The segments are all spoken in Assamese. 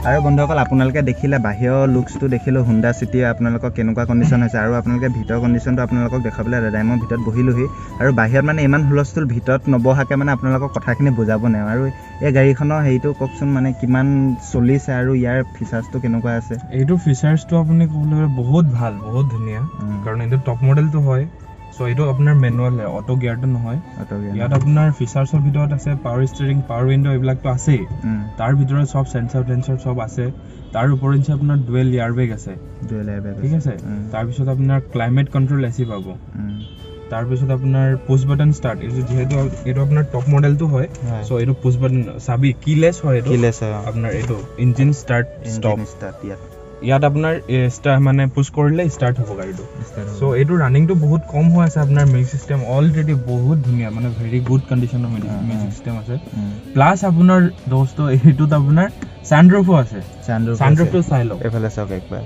আৰু বন্ধুসকল, আপোনালোকে দেখিলে বাহিৰৰ লুকছটো দেখিলোঁ, হোণ্ডা চিটি আপোনালোকৰ কেনেকুৱা কণ্ডিশ্যন হৈছে। আৰু আপোনালোকে ভিতৰৰ কণ্ডিশ্যনটো আপোনালোকক দেখুৱাবলৈ দাদাই মই ভিতৰত বহিলোহি। আৰু বাহিৰত মানে ইমান হুলস্থুল, ভিতৰত নবহাকৈ মানে আপোনালোকক কথাখিনি বুজাব নোৱাৰোঁ। আৰু এই গাড়ীখনৰ হেৰিটো কওকচোন, মানে কিমান চলিছে আৰু ইয়াৰ ফিচাৰ্ছটো কেনেকুৱা আছে? এইটো ফিচাৰ্ছটো আপুনি ক'বলৈ গ'লে বহুত ভাল, বহুত ধুনীয়া, কাৰণ এইটো টপ মডেলটো হয়। চ' এইটো আপোনাৰ মেনুৱেল হয়, অট' গিয়াৰটো নহয়। ইয়াত আপোনাৰ ফিচাৰ্ছৰ ভিতৰত আছে পাৱাৰ ষ্টিয়াৰিং, পাৱাৰ উইণ্ড', এইবিলাকতো আছেই। তাৰ ভিতৰত চব চেঞ্চাৰ টেঞ্চাৰ চব আছে। তাৰ ওপৰঞ্চি আপোনাৰ ডুৱেল এয়াৰ বেগ আছে। ডুৱেল এয়াৰ বেগ, ঠিক আছে। তাৰপিছত আপোনাৰ ক্লাইমেট কণ্ট্ৰল এ চি পাব। তাৰপিছত আপোনাৰ পুছ বাটন ষ্টাৰ্ট, এইটো যিহেতু এইটো আপোনাৰ টপ মডেলটো হয়, চ' এইটো পুছ বাটন চাবি কিলেছ হয়, এইটো কিলেছ হয় আপোনাৰ। এইটো ইঞ্জিন ষ্টাৰ্ট ষ্টপ ষ্টাৰ্ট, ইয়াত ইয়াত আপোনাৰ ষ্টাৰ্ট মানে পুছ কৰিলে ষ্টাৰ্ট হ'ব গাড়ীটো। চ' এইটো ৰানিংটো বহুত কম হৈ আছে। আপোনাৰ মিউজিক চিষ্টেম অলৰেডি বহুত ধুনীয়া, মানে ভেৰি গুড কণ্ডিশ্যনৰ মিউজিক চিষ্টেম আছে। প্লাছ আপোনাৰ দোস্ত, এইটোত আপোনাৰ ছানৰুফো আছে। ছানৰুফটো চাই লওক। এইফালে চাওক একবাৰ,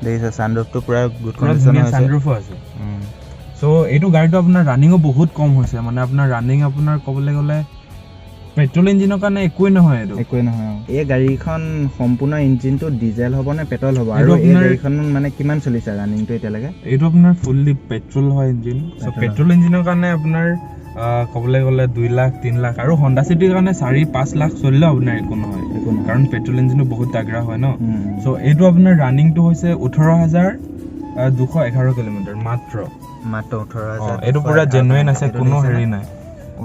দেখিছে ছানৰুফটো পুৰা গুড কণ্ডিশ্যন আছে, ছানৰুফো আছে। চ' এইটো গাড়ীটো আপোনাৰ ৰানিঙো বহুত কম হৈছে, মানে আপোনাৰ ৰানিং আপোনাৰ ক'বলৈ গ'লে পেট্ৰল ইঞ্জিনৰ কাৰণে একোৱেই নহয়, এইটো একোৱেই নহয়। এই গাড়ীখন সম্পূৰ্ণ ইঞ্জিনটো ডিজেল হ'ব নে পেট্ৰল হ'ব? আৰু এই গাড়ীখন মানে কিমান চলিছে ৰানিংটো এতিয়ালৈকে? এইটো আপোনাৰ ফুল্লি পেট্ৰল হয় ইঞ্জিন। চ' পেট্ৰল ইঞ্জিনৰ কাৰণে আপোনাৰ ক'বলৈ গ'লে 2 লাখ, 3 লাখ, আৰু হণ্ডা চিটিৰ কাৰণে 4-5 লাখ চলিলেও আপোনাৰ একো নহয়, কাৰণ পেট্ৰল ইঞ্জিনটো বহুত তাগৰা হয় ন। চ' এইটো আপোনাৰ ৰানিংটো হৈছে 18,211 কিলোমিটাৰ মাত্ৰ। মাত্ৰ 18,000। এইটো পুৰা জেনুইন আছে, কোনো হেৰি নাই।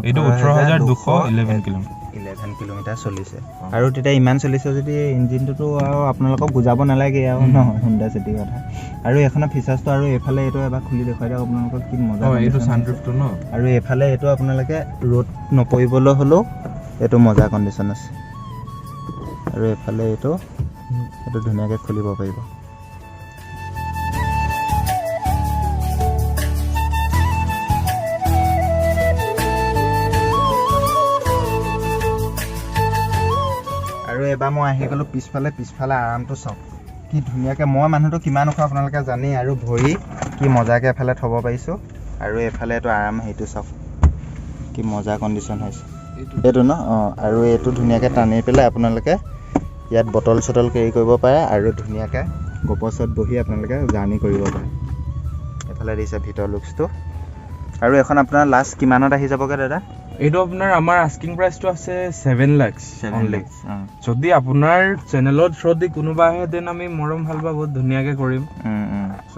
এইটো 18,211 কিলোমিটাৰ, 11 কিলোমিটাৰ চলিছে। আৰু তেতিয়া ইমান চলিছে যদি ইঞ্জিনটোতো আৰু আপোনালোকক বুজাব নালাগে আৰু ন, হোণ্ডা চিটিৰ কথা। আৰু এইখনৰ ফিচাৰ্ছটো, আৰু এইফালে এইটো এবাৰ খুলি দেখুৱাই দিয়ক আপোনালোকক, কি মজা এইটো ছানৰুফটো ন। আৰু এইফালে এইটো আপোনালোকে ৰ'দ নপৰিবলৈ হ'লেও এইটো মজা কণ্ডিশ্যন আছে। আৰু এইফালে এইটো এইটো ধুনীয়াকৈ খুলিব পাৰিব। আৰু এবাৰ মই আহি গ'লোঁ পিছফালে। পিছফালে আৰামটো চাওক কি ধুনীয়াকৈ। মই মানুহটো কিমান ওখ আপোনালোকে জানেই, আৰু ভৰি কি মজাকৈ এফালে থ'ব পাৰিছোঁ। আৰু এইফালে এইটো আৰাম, সেইটো চাওক কি মজা কণ্ডিশ্যন হৈছে এইটো ন। অঁ, আৰু এইটো ধুনীয়াকৈ টানি পেলাই আপোনালোকে ইয়াত বটল চটল কেৰি কৰিব পাৰে, আৰু ধুনীয়াকৈ গপচত বহি আপোনালোকে জাৰ্ণি কৰিব পাৰে। এইফালে দিছে ভিতৰ লুকছটো। আৰু এখন আপোনাৰ লাষ্ট কিমানত আহি যাবগৈ দাদা? এইটো আপোনাৰ আমাৰ আস্কিং প্ৰাইচটো আছে 7 লাখ অনলি। যদি আপোনাৰ চেনেলৰ থ্ৰুদি কোনোবা আহে, then আমি মৰম ভাল বা বহুত ধুনীয়াকৈ কৰিম। চ'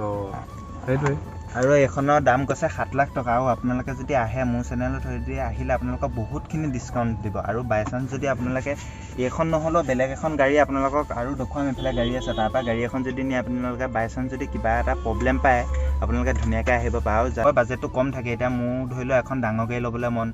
সেইটোৱে। আৰু এইখনৰ দাম কৈছে 7 লাখ টকা। আৰু আপোনালোকে যদি আহে মোৰ চেনেলত থ্ৰুদি আহিলে আপোনালোকক বহুতখিনি ডিছকাউণ্ট দিব। আৰু বাই চান্স যদি আপোনালোকে এইখন নহ'লেও বেলেগ এখন গাড়ী আপোনালোকক আৰু দেখুৱাম, এইফালে গাড়ী আছে, তাৰপৰা গাড়ী এখন যদি নিয়ে আপোনালোকে বাই চান্স যদি কিবা এটা প্ৰব্লেম পায় আপোনালোকে ধুনীয়াকৈ আহিব পাৰে। আৰু যাৰ বাজেটটো কম থাকে, এতিয়া মোৰ ধৰি লওক এখন ডাঙৰ গাড়ী ল'বলৈ মন,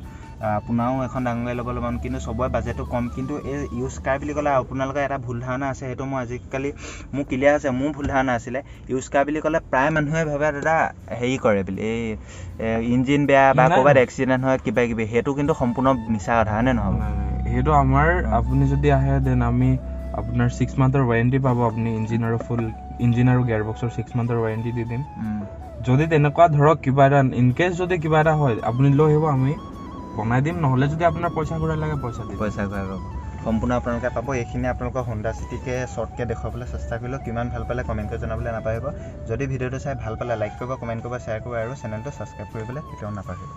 আপোনাৰো এখন ডাঙৰ গাড়ী ল'বলৈ মন, কিন্তু চবৰে বাজেটটো কম। কিন্তু এই ইউজ কাৰ বুলি ক'লে আপোনালোকৰ এটা ভুল ধাৰণা আছে, সেইটো মই আজিকালি মোৰ ক্লিয়াৰ হৈছে, মোৰ ভুল ধাৰণা আছিলে। ইউজ কাৰ বুলি ক'লে প্ৰায় মানুহে ভাবে দাদা হেৰি কৰে বুলি, এই ইঞ্জিন বেয়া বা ক'ৰবাত এক্সিডেণ্ট হয় কিবা কিবি, সেইটো কিন্তু সম্পূৰ্ণ মিছা কথা, হয়নে নহয়? সেইটো আমাৰ আপুনি যদি আহে then আমি আপোনাৰ 6 মান্থৰ ৱাৰেণ্টি পাব। আপুনি ইঞ্জিন আৰু ফুল ইঞ্জিন আৰু গিয়াৰ বক্সৰ 6 মান্থৰ ৱাৰেণ্টি দি দিম। যদি তেনেকুৱা ধৰক কিবা এটা ইনকেছ যদি কিবা এটা হয় আপুনি লৈ আহিব, আমি বনাই দিম। নহ'লে যদি আপোনাৰ পইচা ঘূৰাই লাগে পইচা দিম, পইচা ঘূৰাই পাব সম্পূৰ্ণ আপোনালোকে পাব। এইখিনি আপোনালোকৰ হোণ্ডা চিটিকে শ্বৰ্টকৈ দেখুৱাবলৈ চেষ্টা কৰিলোঁ। কিমান ভাল পালে কমেণ্ট কৰি জনাবলৈ নাপাহৰিব। যদি ভিডিঅ'টো চাই ভাল পালে লাইক কৰিব, কমেণ্ট কৰিব, শ্বেয়াৰ কৰিব, আৰু চেনেলটো ছাবস্ক্ৰাইব কৰিবলৈ কেতিয়াও নাপাহৰিব।